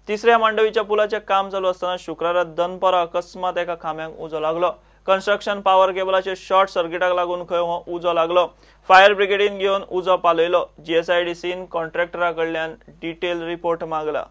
तिसऱ्या मांडवीच्या पुलाचें काम चालू आसतना शुक्रारा दनपारा अकस्मात एका खांब्याक उजो लागलो. कन्स्ट्रक्शन पावर केबलाचे शॉर्ट सर्किटाक लागून खंय हो उजो लागलो. फायर ब्रिगेडीन घेवन उजो पालयलो. जीएसआयडीसीन कॉन्ट्रॅक्टरा कडल्यान डिटेल रिपोर्ट मागला.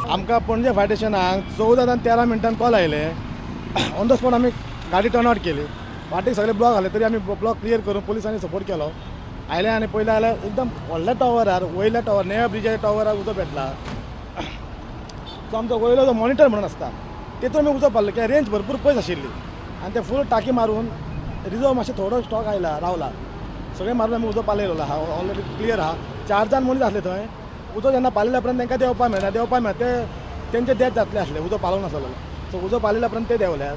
आमकां पणजे फायर स्टेशनाक 14:13 मिनटान कॉल आयले. ऑन the spot आमी गाडी टर्न आवट केली. वाटेक सगळे ब्लॉक आले तरी आमी ब्लॉक क्लियर करून पुलिसांनी सपोर्ट केलो. आयले आनी पयले आयले एकदम व्हडल्या टॉवरार, वयल्या टॉवर नेव्या ब्रिजाच्या टॉवरार उजो पेटला. सो आमचो वयलो जो मॉनिटर म्हणून आसता तेतून आमी उजो पाडलो कित्याक रेंज भरपूर पयस आशिल्ली आनी ते फूल टाकी मारून रिजर्व मातशें थोडो स्टॉक आयला रावला. सगळें मारून आमी उजो पालयलो आहा, ऑलरेडी क्लियर आहा. 4 जाण मनीस आसले थंय. उजो जेन्ना पालयल्या उपरांत तांकां देंवपाक मेळना, देंवपाक मेळना ते तेंचे डेथ जातले आसले उजो पालोवंक नासलो. सो उजो पालयल्या उपरांत ते देंवल्यात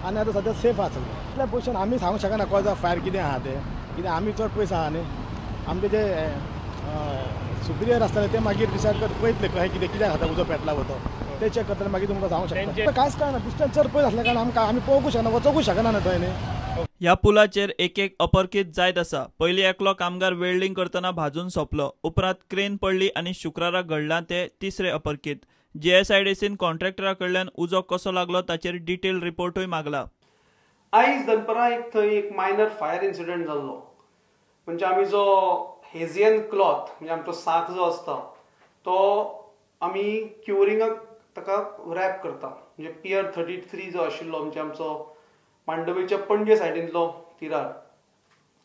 आनी आतां सद्या सेफ आहा सगळें. इतल्या पोजिशन आमी सांगूंक शकना कॉज ऑफ फायर कितें आहा तें, कित्याक आमी चड पयस आहा न्ही. आमचे जे सुपिरियर आसतले ते मागीर डिसायड कर पळयतले कशें कितें कित्याक खाता उजो पेटला तो ते चॅक करतले, मागीर तुमकां सांगूंक शकता. कांयच कळना, डिस्टन्स चड पयस आसल्या कारणान आमकां आमी पळोवंकूच शकना, वचोंकूच शकना न्हू थंय न्ही. ह्या पुलाचेर एक एक अपरकीत जायत आसा. पयलीं एकलो कामगार वेल्डिंग करतना भाजून सोंपलो, उपरांत क्रेन पडली आनी शुक्रारा घडलां ते तिसरे अपरकीत. जीएसआयडीसीन कॉन्ट्रॅक्टरा कडल्यान उजो कसो लागलो ताचेर डिटेल रिपोर्टूय मागला. आयज दनपरां एक थंय एक मायनर फायर इन्सिडंट जाल्लो. म्हणजे आमी जो हेजियन क्लॉथ म्हणजे आमचो साक जो आसता तो आमी क्युरिंगाक ताका रॅप करता. म्हणजे पियर 33 जो आशिल्लो म्हणजे आमचो मांडवीच्या पणजे सायडींतलो तिरार,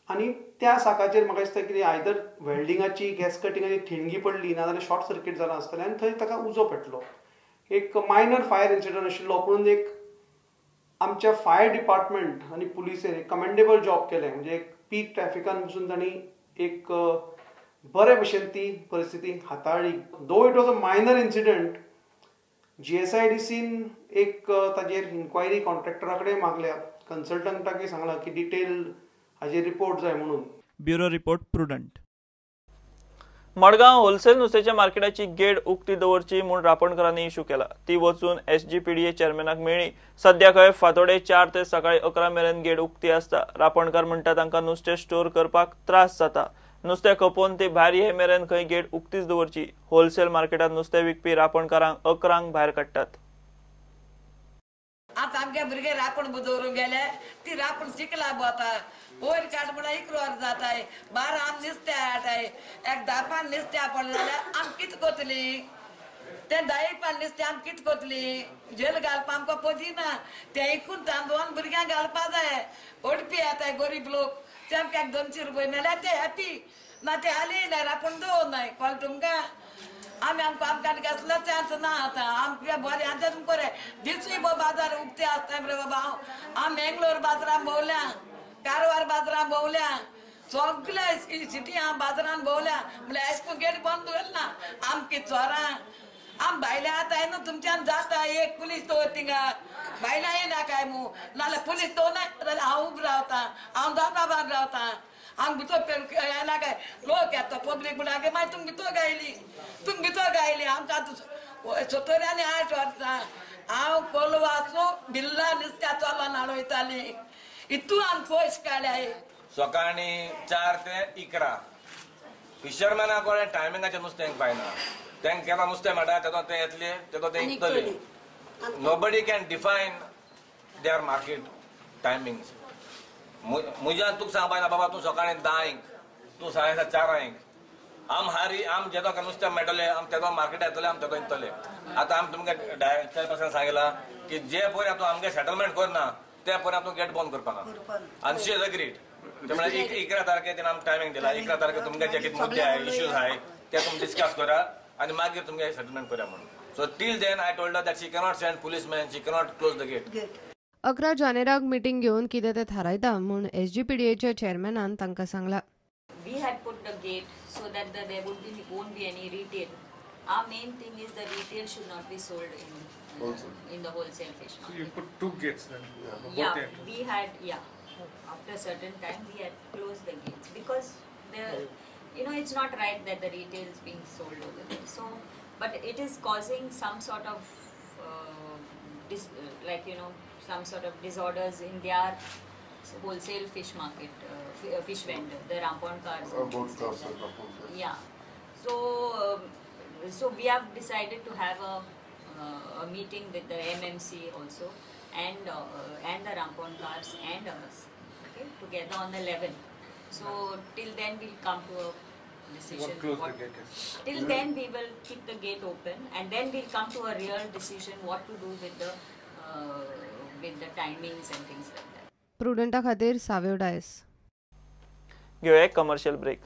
आनी त्या साकाचेर म्हाका दिसता कितें आयदर वेल्डिंगाची गॅस कटिंगाची ठिणगी पडली ना जाल्यार शॉर्ट सर्कीट जालां आसतलें आनी थंय ताका उजो पेटलो. एक मायनर फायर इन्सिडंट आशिल्लो, पूण एक आमच्या फायर डिपार्टमेंट आनी पुलिसेन एक कमेंडेबल जॉब केलें. म्हणजे एक पीक ट्रॅफिकान पसून तांणी एक बरे भशेन ती परिस्थिती हाताळ्ळी. Though it was a minor incident, जीएसआयडीसीन एक ताजेर इन्क्वायरी कॉन्ट्रॅक्टरा कडेन मागल्या, कन्सल्टंटाकय सांगलां की डिटेल हाजेर रिपोर्ट जाय म्हणून. Bureau report, Prudent. Madgaon wholesale नुस्त्याच्या मार्केटाची गेट उक्ती दवरची म्हूण रापणकारांनी इशू केला. ती वचून एसजीपीडीए चेअरमॅनाक मेळ्ळी. सद्या खंय फांतोडे 4 ते सकाळी 11 मेरेन गेट उक्ती आसता. रापणकार म्हणटा तांकां नुस्तें स्टोर करपाक त्रास जाता. नुस्तें खपोवन ती भायर ये मेरेन खंय गेट उक्तीच दवरची. होलसेल मार्केटात नुस्तें विकपी रापणकारांक 11 भायर काडटात. आतां आमगे भुरगे रापण दवरूंक गेले, ती रापण शिकला आतां वयर काड म्हणल्यार 11 वर जाताय, 12 आम नुस्तें हाडटाय, एक 10 पान नुस्तें पडलें जाल्यार आम कितें करतली? तें 10 पान नुस्तें आम कितें करतली? जेल घालपा आमकां पदिना. तें इकून तांदूळ भुरग्यांक घालपा जाय. ओडपी येताय गरीब लोक, ते आमकां 200 रुपये मेळ्ळ्यार ते हॅपी ना, ते हाली ना रापण दवरनाय. कळ्ळें तुमकां? आमी आमकां आमकां कसलो चान्स ना आतां. आमकां बरें आतां तुमकां बरें दिसूय बाजार उक्ते आसता रे बाबा. हांव हांव मेंगलोर बाजारान भोंवल्या, कारवार बाजारान भोंवल्या, सगळे सिटी हांव बाजारान भोंवल्या. म्हणल्यार आयस्कूल गेट बंद दवरना ना आमकी चोरां. आम भायल्या आतां न्हू तुमच्यान जाता एक पुलीस दवर थिंगा, भायल्या येना काय मू, नाल्यार पुलीस दवरना जाल्यार हांव उबो रावता, हांव दोनाबान रावता. हांग भितर येना काय लोक येता पब्लीक म्हणटा मागीर तुमी भितर गायली, तुमी भितर गायली. आमकां आतां 70 आनी 8 वर्सां हांव कोलवाचो बिल्ला नुस्त्या चलोन हाडून वयताली, इतून आमी पयस काडल्याय. सकाळी 4 ते 11 फिशरमॅना कडेन टायमिंगाचें नुस्तें पायना. तांकां केन्ना नुस्तें मेळटा तेदो ते येतले, तेदो ते इकतले. Nobody can define their market timings. म्हज्यान तुका सांगपा ना बाबा तूं सकाळी 10 तूं 4:30 आम हारी आम जेदो नुस्तें मेळटलें आम तेदो मार्केट येतले, आम तेदो इकतले. आतां आम तुमकां डायरेक्टर सांगिलां की जे पळय तूं आमगे सेटलमेंट करना ते पळय तूं गेट बंद करपाक. आनी शी is agreed. म्हळ्यार 11 तारखे तिणें आमकां टायमींग दिला. 11 तारखे तुमगे जे कितें मुद्दे आहाय, इश्यूज आहाय ते तुमी डिस्कस करा. आनी मागीर तुमगे सेटलमेंट करया म्हणून. So till then I told her that she cannot send policeman, she cannot close the gate. 11 जानेराक meeting घेवन कितें तें थारायता म्हूण एसजीपीडीएच्या चेअरमॅनान तांकां सांगलां. We had put the gate so that there won't be any retail. Our main thing is the retail should not be sold in the wholesale fish market. So you put two gates then? Yeah, we had, yeah. After a certain time we had closed the gates because the, you know, it's not right that the retail is being sold over there. So, but it is causing some sort of like, you know, some sort of disorders in their wholesale fish market, fish vendor, the Ramponkars. Yeah. So, so we have decided to have a meeting with the MMC also and the Ramponkars and us, okay, together on the 11th. So till then we'll come to a decision. Till then we will keep the gate open and then we'll come to a real decision what to do with the timings and things like that. प्रुडंटा खातीर साव्यो डायस. घेऊया एक commercial break.